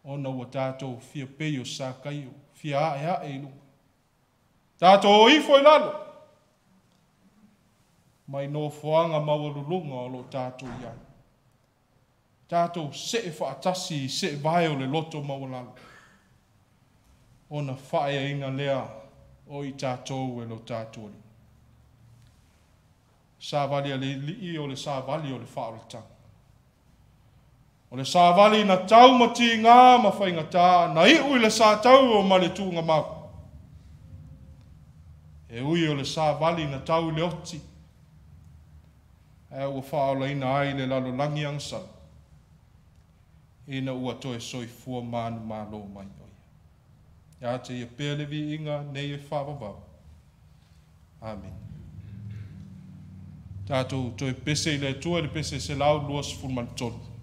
ona ua tatou fia pei o Sakaio, fia ae ae i luga. Tatou o ifo i lalo, mai nofoaga maualuluga o lo o tatou i ai. Tatou see faatasi i seevae o le loto maualalo, ona faaeaina lea o i tatou e lo tatou Alii. Savali a le Alii o le savali o le faaolataga. O le savali na tau ma tiga ma faigata, na iu i le sataua ma le tuugamau. E ui o le savali na tau i le oti, ae ua faaolaina ai le lalolagi agasala, ina ua toe soifua manumalo mai o ia. Ia te ia pea le viiga nei e faavavau. Amene. Tatou toe pese i le Atua i le pese 123.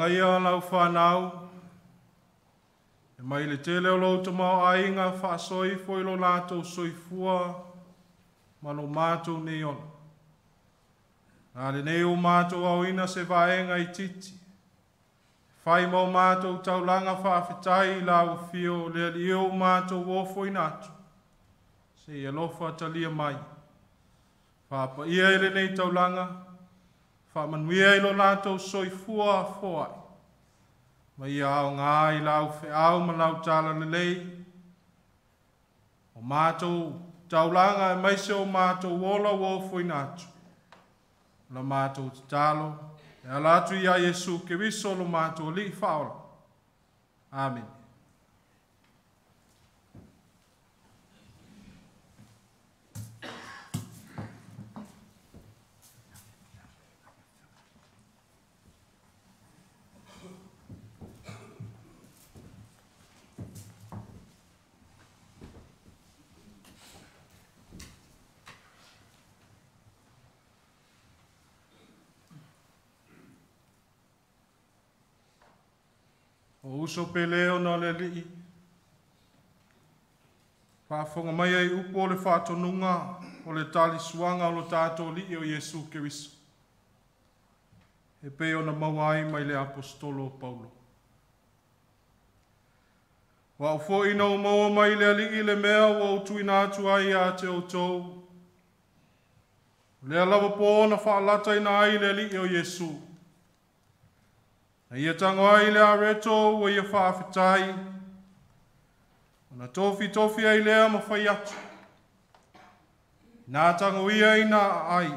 agaia lau whanau, e mai le tele o lou tamaoaiga faasoifo i lo latou soifua ma lo matou nei ola. Na lenei o matou aoina se vaega itiiti, fai ma o matou taulaga faafetai i lau afio le Alii o matou ofoina atu, se i alofa talia mai. Faapaia i lenei taulaga, faamanuia i lo latou soifua foai, ma ia aoga i lau feau ma lau talalelei, o matou taulaga aemaise o matou ola ua ofoina atu. La matou tatalo, e ala atu ia Iesu Keriso lo matou Alii faaola. Amene. O uso pele ona o le Alii, faafofoga mai ai upu o le faatonuga o le talisuaga o lo tatou Alii o Iesu Keriso, e pei ona maua ai mai le Aposetolo o Paulo. O au foi na ou maua mai le Alii le mea ua ou tuuina atu ai ia te outou. O lea lava po na faalataina ai le Alii o Iesu. Na ia tago ai le areto ua ia faafetai, ona tofitofi ai lea ma fai atu. Na tago ia ina ai,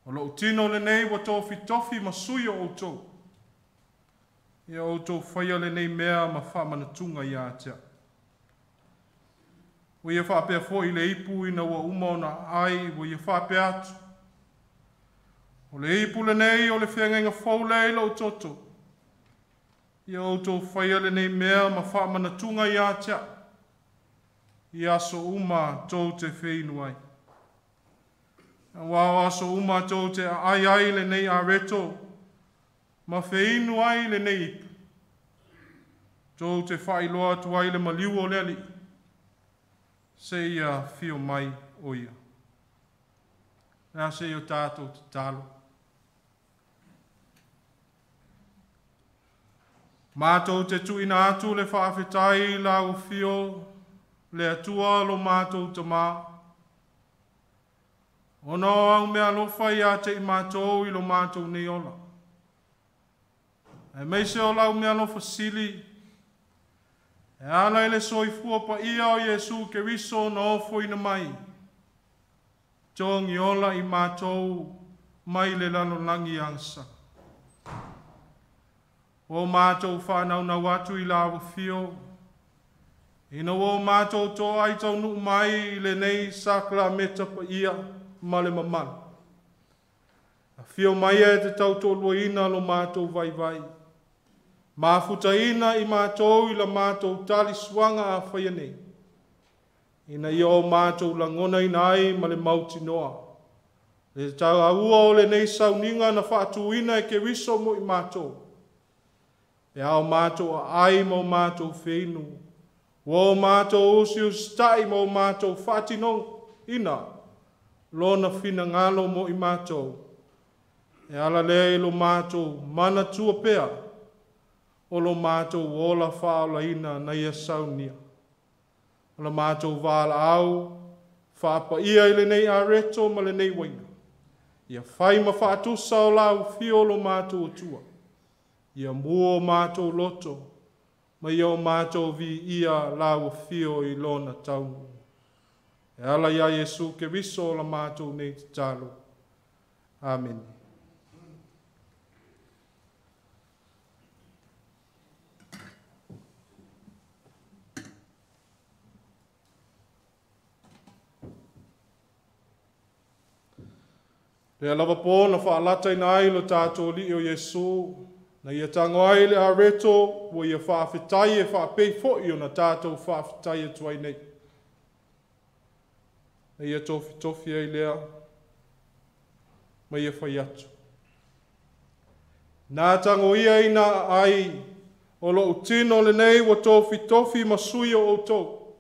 o lou tino lenei ua tofitofi ma sui o outou. Ia outou faia lenei mea ma faamanatuga ia te au. Ua ia faapea foi le ipu ina ua uma ona ai, ua ia faapea atu. O le ipu lenei o le feagaiga fou lea i lou toto. Ia outou faia lenei mea ma faamanatuga ia te au, i aso uma tou te feinu ai. Aua o aso uma tou te aai ai lenei areto, ma feinu ai lenei ipu, tou te faailoa atu ai le maliu o le Alii, seia fio mai o ia. Le a se i o tatou tatalo. Matou te tuuina atu le faafetai i lau afio, le Atua lo matou Tamā, ona o au mea alofa ia te i matou i lo matou nei ola. Aemaise o lau mea alofa sili, e ala i le soifua paia o Iesu Keriso na ofoina mai, togi ola i matou mai le lalolagi agasala. Ua o matou whānaunau atu i lau afio, ina ua o matou toai taunuu mai i lenei sakrameta paia ma le mamalu. Afio mai e te tautoaluaina lo matou vaivai, mafutaina i matou i la matou talisuaga a faia nei, ina ia o matou lagonaina ai ma le mautinoa. Le taua o lenei sauniga na faatuina e Keriso mo i matou, e ao matou aai ma o matou feinu, ua o matou usiusitai ma o matou faatinoina lona finagalo mo i matou. E ala lea i lo matou manatua pea o lo matou ola faaolaina na ia saunia. O la matou valaau faapaia i lenei areto ma lenei uaina. Ia fai ma faatusa o lau fio lo matou Atua. Ia mua o matou loto, ma ia o matou viia lau afio i lona taunu. E ala ia Iesu Keriso o la matou nei tatalo. Amene. Lea lava po na faalataina ai lo tatou Alii o Iesu, na ia tago ai le areto ua ia faafetai e faapei foi ona tatou faafetai atu ai nei. Na ia tofitofi ai lea ma ia fai atu. Na tango ia ina ai o lou tino lenei ua tofitofi ma sui o outou.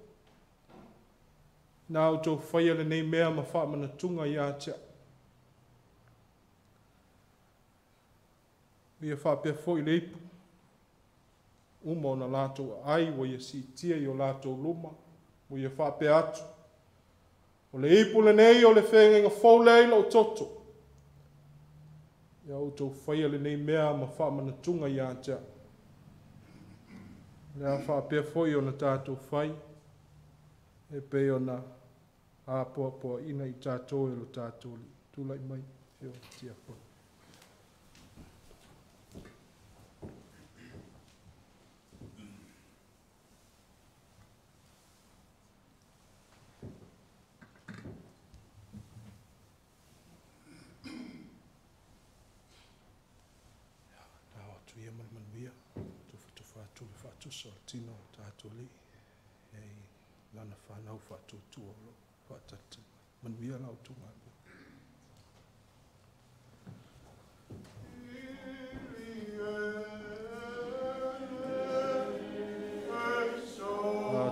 Na outou faia lenei mea ma faamanatuga ia te au. Ia faapea foi le ipu, uma ona latou ai ua ia siitia i o latou luma, ua ia faapea atu, o le ipu lenei o le feagaiga fou lea i lou toto. Ia outou faia lenei mea ma faamanatuga ia te au. Le a faapea foi ona tatou fai, e pei ona apoapoaina i tatou e lo tatou tulai mai, fio tiakono. Ia ma le manuia, tufatufa atu le faatusa o le tino o tatou alii, e i lana whanau faatuatua o lo faatalitali mai. Manuia la outou galuega.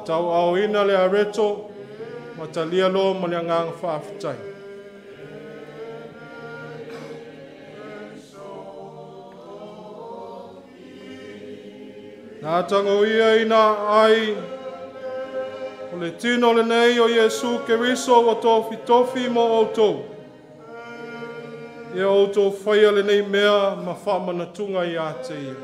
Tau aoina le areto, ma talia loa ma le agaga faafetai. Na tango ia ina ai o le tino lenei o Iesu Keriso ua tofitofi mo outou. Ia outou faia lenei mea ma faamanatuga ia te ia.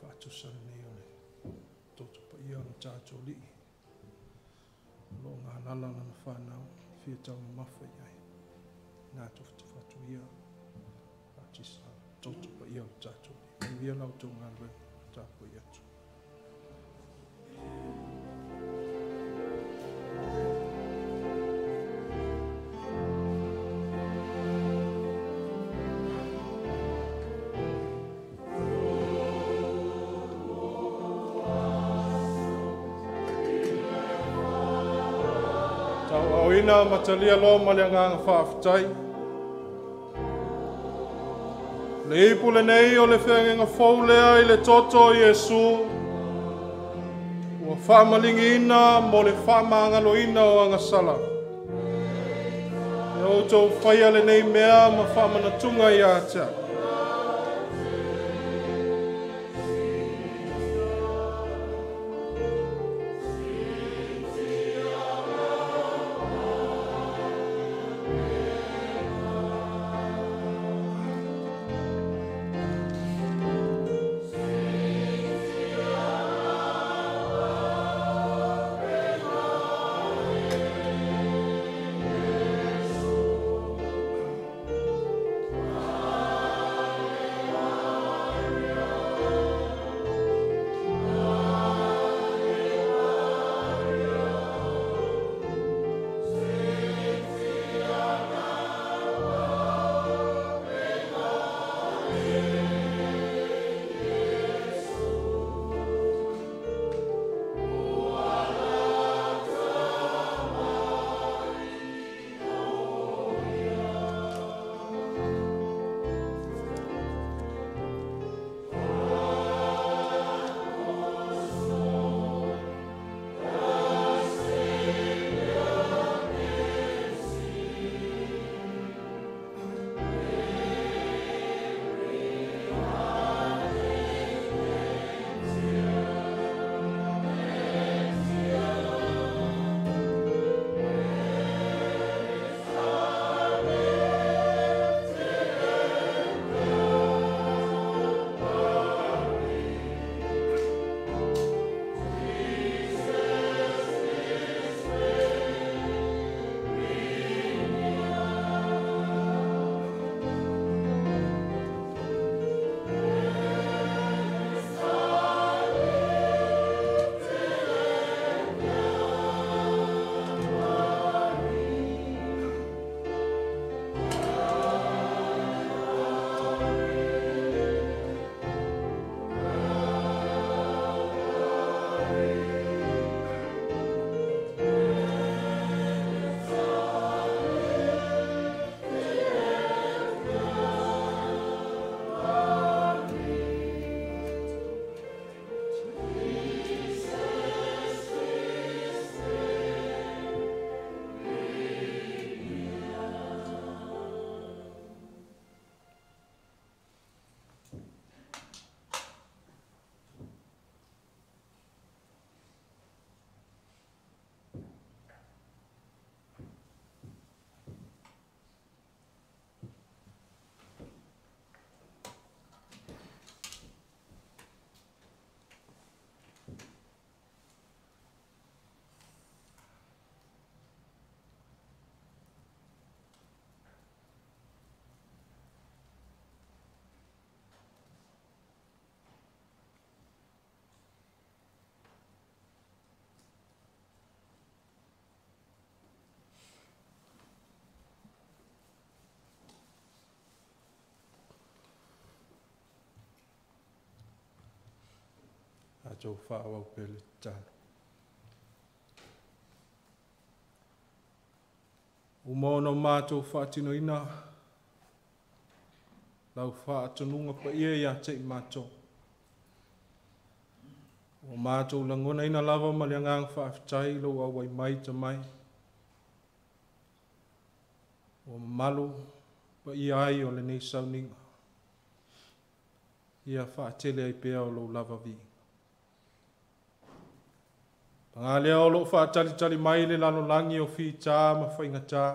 Faatusa lenei o le toto paia o le tatou alii. O lo o galala lana whanau. fia taumamafa i ai. Na tufatufa atu ia faatisa toto paia o le tatou Alii. Manuia la outou galuega tapuai atu. Tauaaoina ma talia loa ma le agaga faafetai. Le ipu lenei o le feagaiga fou lea i le toto o Iesu, ua faamaligiina mo le faamagaloina o agasala. E outou faia lenei mea ma faamanatuga ia te au. Tatou faaauau pea le tatalo. Uma ona matou faatinoina lau faatonuga paia ia te i matou. Ua matou lagonaina lava ma le agaga faafetai lou auai mai tamai. Ua mamalu paia ai o lenei sauniga. Ia faatele ai pea o lou lava viiga. Paga lea o loo faatalitali mai le lalolagi o fita ma faigata.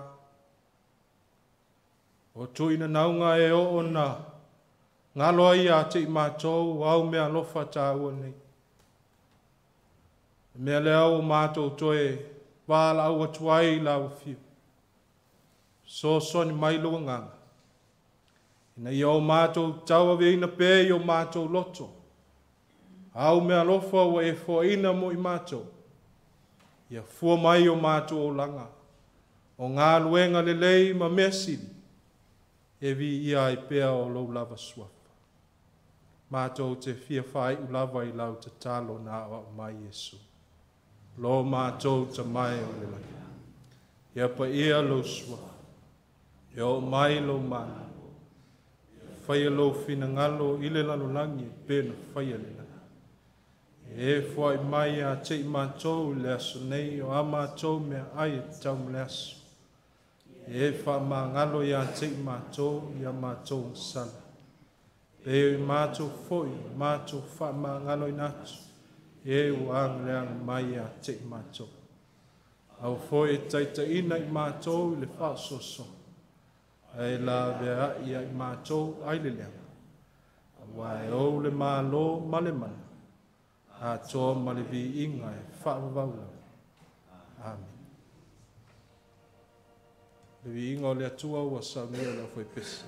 O tuuina nauga e oo na galo ai ia te i matou au mea alofa taua nei. Le mea lea ua matou toe valaau atu ai i lau afio. Fesoasoani mai lou Agaga, ina ia o matou tauaveina pea i o matou loto, au meaalofa ua e foaina mo i matou, ia fua mai o matou olaga, o galuega lelei ma mea sili, e viia ai pea o lou lava suafa. Matou te fia faaiu lava i lau tatalo na aoao mai Iesu. Lo matou Tama e o i le lagi, ia paia lou suafa, ia oo mai lou Malo, ia faia lou finagalo i le lalolagi e pei ona faia i le lagi. E foai mai ia te i matou i le aso nei o a matou meaai e tatau mo le aso. E faamagalo ia te i matou i a matou agasala, e pei o matou foi o matou faamagaloina atu e ua agaleaga mai ia te i matou. Aua foi e te taitaiina i matou i le faasoasoa, ae laveai ia i matou ai le leaga, auā e ou le Malo ma le mana, atoa ma le viiga e faavavau lava. Amene. Le viiga o le Atua ua saunia e le aufaipese.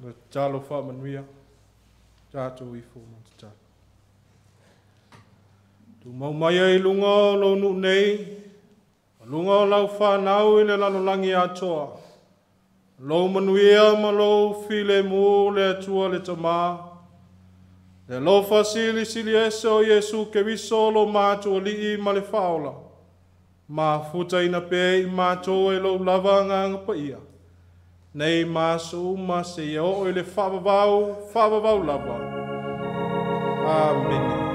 Le tatalo faamanuia, tatou ifo ma tatalo. Tumau mai ai i luga o lou nuu nei, ma luga o lau fanau i le lalolagi atoa. Lou manuia ma lou filemu le Atua le Tamā, le alofa silisili ese o Iesu Keriso lo matou Alii ma le Faaola, mafutaina pea i matou e lou lava Agaga Paia, nei ma aso uma seia oo i le faavavau, faavavau lava. Amene.